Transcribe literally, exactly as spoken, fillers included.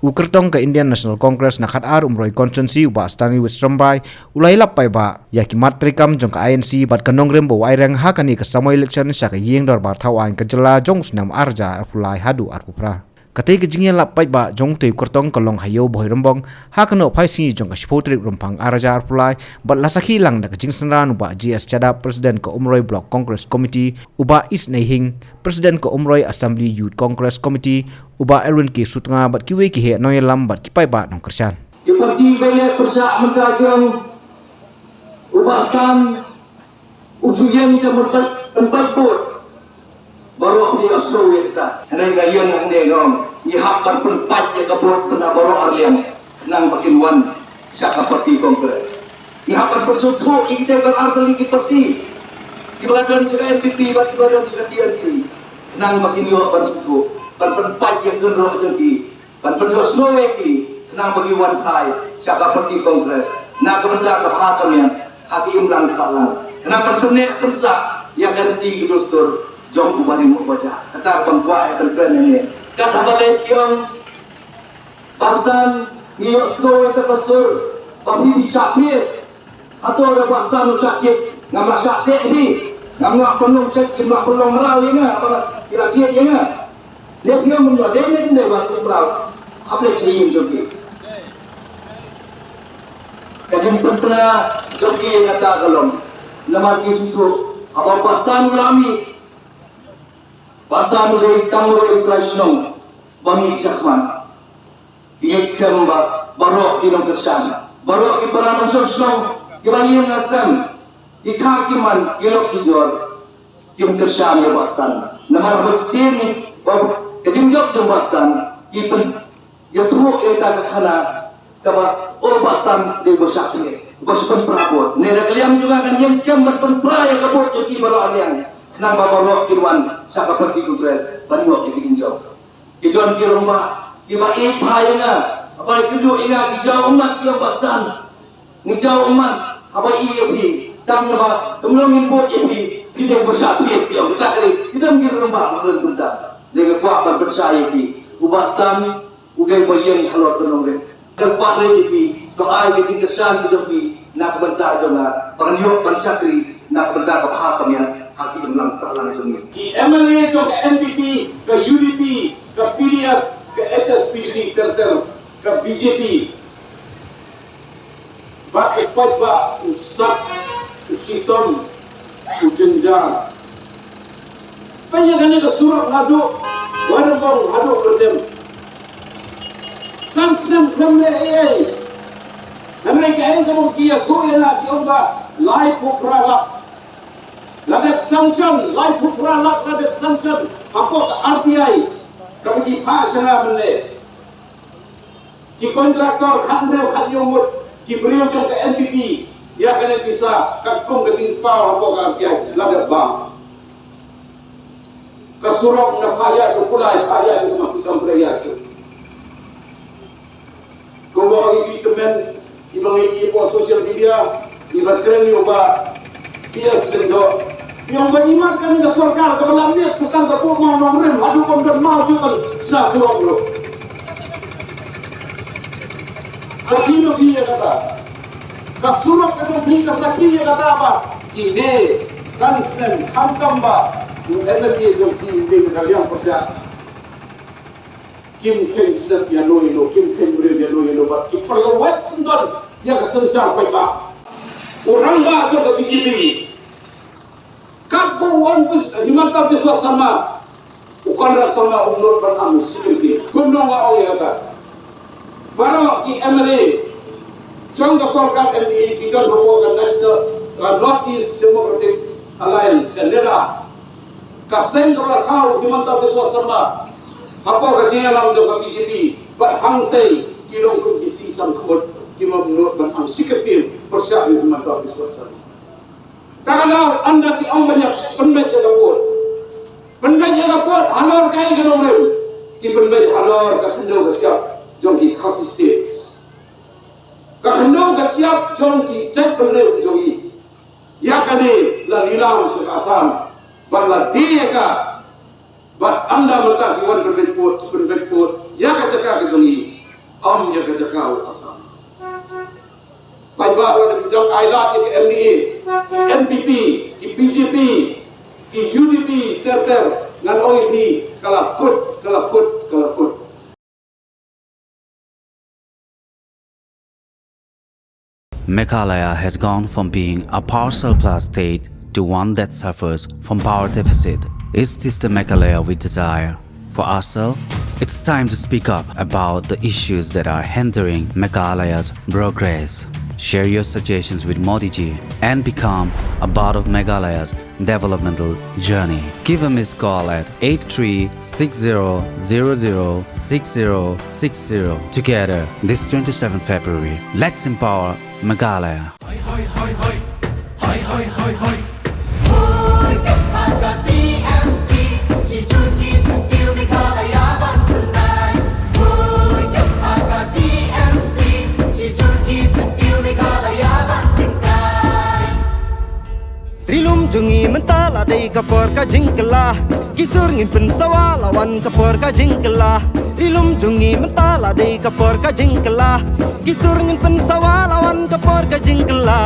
U kyrtong ka Indian National Congress na khatar Umroi Constituency u Bah Stanley Westrambai u la ïalap paidbah ïa ki mat treikam jong ka I N C bad ka nongrim ba u aireng ha kane ka samoi election sha ka ïing dorbar thaw aiñ ka jylla jong u snem ar hajar arphew lai haduh arphew phra. Katei ka jingïalap paidbah jong utei u kyrtong ka long ha Ïew Bhoirymbong ha ka nohphai sngi jong ka shiphew tarik Rymphang ar hajar arphew lai bad la sakhi lang da ka jingsynran u Bah G S Chadap, President ka Umroi Block Congress Committee, u Bah Isnei Hing, President ka Umroi Assembly Youth Congress Committee, u Bah Erwin K Sutnga bad kiwei ki heh nongïalam bad ki paidbah nongkyrshan. Ki parti ba ïa pyrshah mynta jong u Bah Stan u ju ïeng te mynta pynpait vote. Baroh phi ïohsngew ïa kata. Hynrei nga ïeng hangne nga ong ngi hap ban pynpait ïa ka vote na baroh arliang khnang ba kin wan sha ka parti Congress. Ngi hap ban pynsngewthuh ïa kita ki artylli ki parti kiba la don sha ka N P P bad kiba don sha ka T M C khnang ba kin ïoh ban sngewthuh ban pynpait ïa ka kynroh jong ki. Ban pynïohsngew ïa ki khnang ba ki wan phai sha ka parti Congress na ka bynta ka bha ka miat ha ki imlang sahlang khnang ban pynneh pynsah ïa ka riti ka dustur jong u barim u bajah. Kata ka ban kwah ïa ka kren ïa ne. Kata ba leh ki ong Bah Stan ngi ïohsngew ïa ka sur ba phi phi shah thied. Hato da Bah Stan u shah thied, ngam lah shah teh hi. Ngam lah pynlong shet, ngam lah pynlong mraw ïa nga, ba ki la thied ïa nga. Dei phi ong kumno, dei ne dei Bah Stan mraw. Hap leh sha ïing jong ki. Ka jingpyntra jong ki ïa kata ka long namar ki sngewthuh haba Bah Stan u la mih. Bah Stan u dei tang uwei u trai shnong ba mih shakhmat. Ki ngeit skhem ba baroh ki nongkyrshan, baroh ki para nongshong shnong kiba ïeng ha sem, ki kha ki man, ki lok ki jor, kim kyrshan ïa Bah Stan. Namar ba ktien ba ka jingjop jong Bah Stan ki pynïathuh ïa ka khana kaba, o Bah Stan dei ba shah thied, ba shu pynpra vote. Ne da ka liang jong nga kan ïeng skhem ban pynpra ïa ka vote jong ki baroh arliang khnang ba baroh kin wan sha ka parti Congress ban ïoh ïa ki jingjop. Ki don ki rangbah kiba ïeit bha ïa nga, haba ïakynduh ïa nga ki jaw ummat ki ong Bah Stan. Ngi jaw ummat haba ïeit ïa phi, tang naba kumno ngin bud ïa phi, phi dei ba shah thied, ki ong. Kita ki dei, ki don ki rangbah ba kren kumta. Dei nga kwah ban pynshai ïa ki, u Bah Stan u dei ba ïeng halor ka nongrim. Ka kwah leh ïa phi, to ai ka jingkyrshan ka jong phi na ka bynta jong nga, ban ïoh ban shakri na ka bynta ka bha ka miat ha ki imlang sahlang jong ngi. Ki M L A jong ka N P P, ka U D P, ka P D F, ka H S P C ter ter, ka B J P, bad ki paidbah u sat, u shitom, u jynjar. Peit ïa kane ka surok naduh Bhoirymbong haduh Kyrdem. San snem khlem leh ei ei. Hynrei kaei kaba ki ïathuh ïa nga ki ong ba laiphew phra lak la dep sanction, laiphew phra lak la dep sanction hapoh ka R T I kaba ki phah sha nga mynne. Ki contractor khathynriew khathynñiew ngut, ki briew jong ka N P P, ïa kane pisa katkum ka jingpaw hapoh ka R T I la dep bam. Ka surok na phah ïa ka kulai, phah ïa ka masi kam pre ïa ka. Kumba ong i tymmen iba ngi ïohi hapoh social media, iba kren ïa u Bah P S Lyngdoh. Ïa u Bah, i mat kane ka sorkar kaba la miet sa tang ka pud maw nongrim haduh bym don maw shuh kan sna surok ruh. Sakhi ma phi ïa kata. Ka surok ka jong phi ka sakhi ïa kata ba kine san snem khamtam ba u M L A jong phi u dei ka liang pyrshah. Kim kheiñ snem ïano ïano, kim kheiñ briew ïano ïano, bad ki pynlwet syndon ïa ka synshar paidbah. U rangbah jong ka B J P, katba u ong Bis-, Himanta Biswa Sarma, u Conrad Sangma um nud ban am secretary. Kumno nga ong ïa kata? Baroh ki M L A jong ka sorkar M P A ki don hapoh ka National, ka North East Democratic Alliance, ka NEDA. Ka seng kaba la khaw u Himanta Biswa Sarma hapoh ka jingïalam jong ka B J P, bad hangtei ki long kum ki seng sangkhut, ki ym nud ban am secretary pyrshah ïa u Himanta Biswa Sarma. Ka daw ynda ki ong ban ïa pynbeit ïa ka vote, pynbeit ïa ka vote halor kaei ka nongrim? Ki pynbeit halor ka khyndew ka shyiap jong ki Khasi States, ka khyndew ka shyiap jong ki jaitbynriew jong ngi. Ïa kane la lilang sha ka Assam bad la die ïa ka. Bad ynda mynta ki wan pynbeit vote, pynbeit vote ïa ka jaka ka jong ngi. Ym ïa ka jaka u Assam. Paidbah, lada phi dang ailad ïa ka M D A, N P P, ki B J P, ki U D P ter ter, ngan ong ïa phi, ka la kut, ka la kut, ka la kut. Meghalaya has gone from being a power surplus state to one that suffers from power deficit. Is this the Meghalaya we desire for ourselves? It's time to speak up about the issues that are hindering Meghalaya's progress. Share your suggestions with Modi ji and become a part of Meghalaya's developmental journey. Give a missed call at eight three six zero zero zero six zero six zero. Together, this twenty-seventh February, let's empower Meghalaya. Ri lum jong ngi mynta la dei ka por ka jingkylla. Ki sur ngin pynsawa la wan ka por ka jingkylla. Ri lum jong ngi mynta la dei ka por ka jingkylla. Ki sur ngin pynsawa la wan ka por ka jingkylla.